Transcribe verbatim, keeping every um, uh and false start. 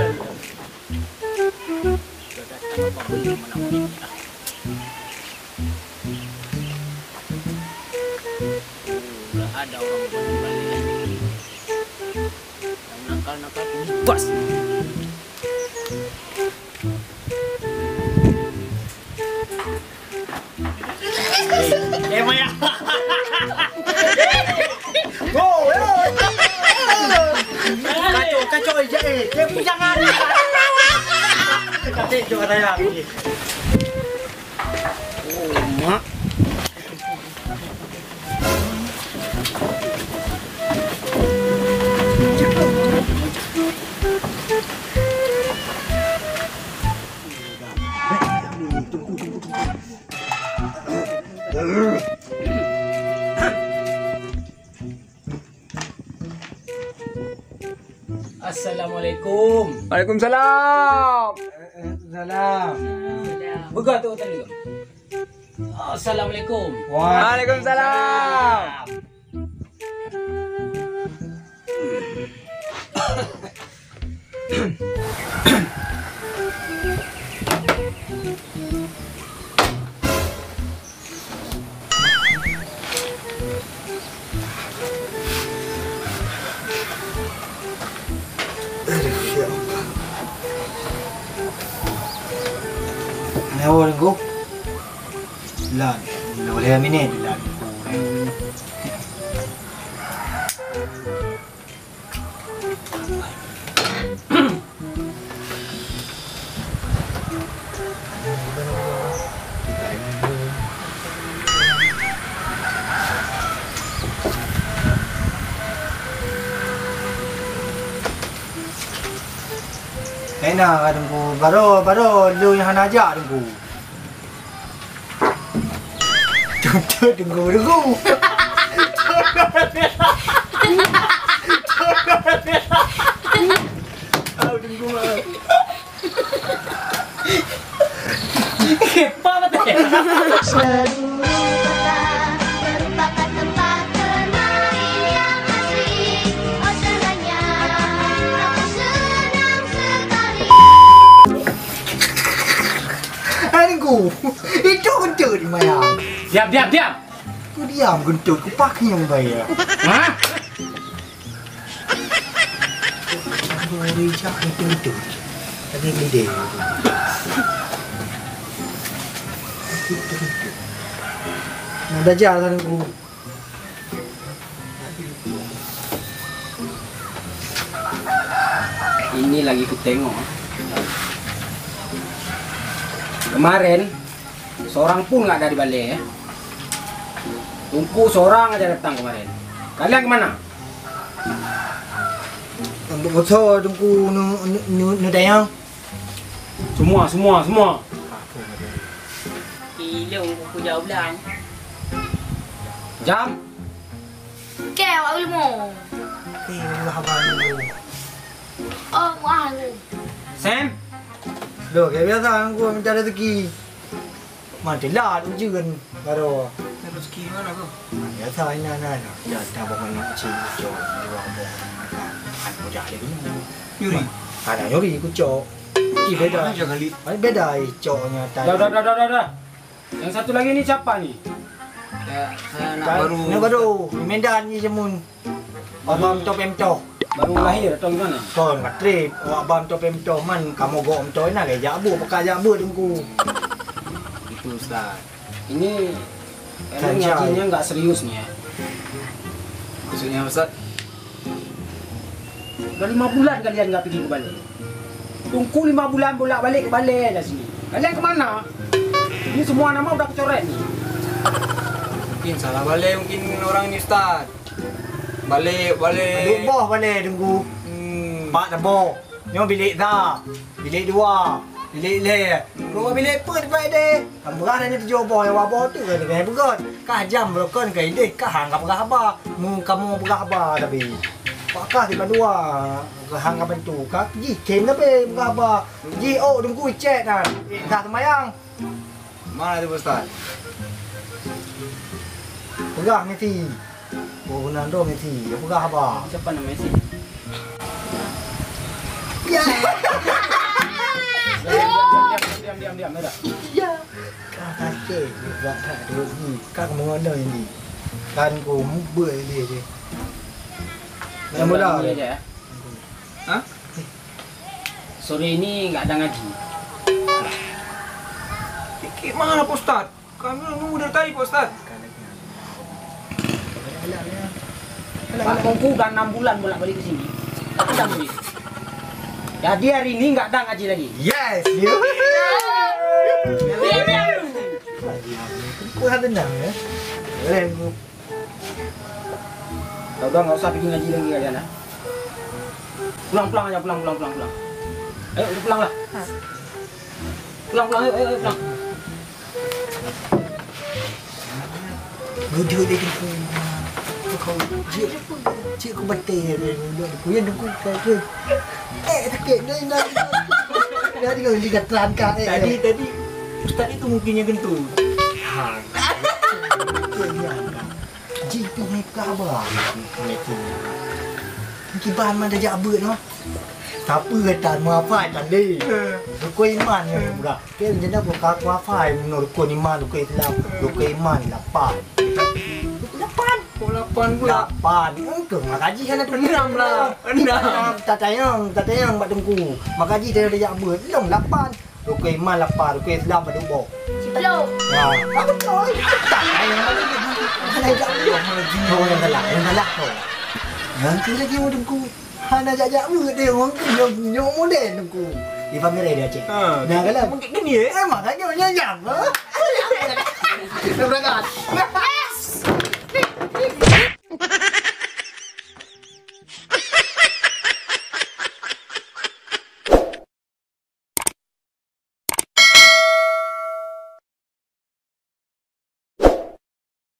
Udah datang apa belum, mana? Udah ada orang balik. Yang nakal-nakal, bos. Eh, Maya. Go, yo. Kacau, kacau, eh, eh, eh, jangan. Kacau, jangan saya. Oh, mak. Assalamualaikum. Waalaikumsalam. Salam. Buka tu tadi. Assalamualaikum. Waalaikumsalam. Aduh, ya Allah. Nyawa Teungku. Lan, lhèe minit lan. Enak, Teungku. Baru, baru lu nyang hana jak, Teungku. Tunggu, tunggu, tunggu. Aduh, tunggu, ah. Hebat betul. Seluruh kota merupakan tempat bermain yang asik. Oh, senangnya, aku senang Oh, itu kentut di mayang. Diam, diam, diam. Ku diam kentut, ku pakai yang bayar. Ha? Aku rijak itu kentut. Tadi gede. Itu kentut. Nah, dah jalan aku. Ini lagi kutengok. Kemarin, seorang pun nggak ada di balai, ya. Teungku seorang aja datang kemarin. Kalian kemana? Untuk foto Teungku nu, nu, nu, nu dayang. Semua, semua, semua. Ilong buku jauh belang. Jam? Oke, awak ilmu. Oke, ilmu haba dulu. Oh, wah. Sam? Loh, kayak biasa aku minta rezeki. Mantap lah, ujian baru. Rezeki mana tu? Biasa ini anak-anak. Ya, tak bangun nak cik, cok, dua boh. Aku dah ada guna. Nyuri? Ada nyuri, aku cok. Ih, beda. Mana jangan li- Mana beda, eh, coknya tadi. Dah, dah, dah, dah, dah, dah. Yang satu lagi ni siapa ni? Ya, saya anak Kan, baru. Anak baru. Di Medan ni, Jamun. Abang Mtoh Pemtoh. Baru lahir atau gimana? Kon, ka trip. Awak Abang Mtoh Pemtoh man, kamu gok Mtoh ina leh. Jak bu, pekat jak bu, Teungku. Itu, Ustaz. Ini, emang Sanjay. Ngajinya nggak serius nih ya? Maksudnya, Ustaz? Udah lima bulan kalian nggak pergi ke balai. Teungku lima bulan bolak-balik ke balai dah sini. Kalian kemana? Ini semua nama udah kecoret nih. Mungkin salah balai, mungkin orang ini, Ustaz. Balai, balai. Dua boh balai, Teungku. Hmm. Empat boh. Nyoe bilik sa, bilik dua, bilik lhèe. Dua bilik peuet dipaih deh. Kamoe peugah na nyoe tujoh boh, nyang dua boh tu ka teuka peugöt. Kah jam beurukon ka ideh, kah hang ka peugah haba. Mu kamoe peugah haba tapi. Pakah tiba dua, kah hang ka bantu. Ka jih khem tapi peugah haba. Jih ôk Teungku cèt nyan. Eh, dah seumayang. Mana tu, Ustaz? Peugah Messi. Oh, Ronaldo, Messi. Dia peugah haba. Siapa nama Messi? Ya. Diam, diam, diam, diam, diam, diam, diam, dah. Ya. Ka kacau, buat tak ada ni. Ka mengono ini. Kan ku mubel dia je. Main bola. Boleh je, ya? Hah? Sore ini nggak ada ngaji. Kik mana, Pak Ustaz? Kami nunggu dari tadi, Pak Ustaz. Pak Teungku udah enam bulan bolak-balik ke sini. Tak ada murid. Jadi hari ini nggak ada ngaji lagi. Yes, you. Wah, tenang ya. Boleh, Bu. Dah, udah, nggak usah pergi ngaji lagi kalian, ah. Pulang, pulang aja, pulang, pulang, pulang, pulang. Ayo, udah pulang lah. Pulang, pulang, ayo, ayo, ayo, pulang. Duduk di depan. Kau, cik, cik, aku betul. Duduk di kuya, duduk kat tu. Eh, sakit, dah, dah, dah. Dah, dah, dah, dah, terangkat, eh. Tadi, tadi, ustaz itu mungkin yang kentut. Ha. Betul, ya. Jih pih hai peugah haba. Kiban man tajak beuet noh. Tapi kata muafai tadi. Rukun iman yang peugah. Ke jena buka kuafai menurut rukun iman, rukun Islam, rukun iman lapan. Lapan. Oh, lapan pula. Lapan. Engkau makaji hana tu. Enam lah. Enam. Tatayang, tatayang bak teungku. Makaji tajak beuet. Long lapan. Rukun iman lapan, rukun Islam padum boh? Siplôh. Ya. Apa betul? Tak, yang mana dia? Hana jak beuet. Kau yang galak, yang galak kau. Yang tu lagi orang teungku. Hana jak-jak beuet dia, orang tu nyok, nyok model teungku. Di pameran dia, cik. Ha. Nah, kalau mungkin gini, eh? Eh, makanya nyanyam, ha? Dah berangkat.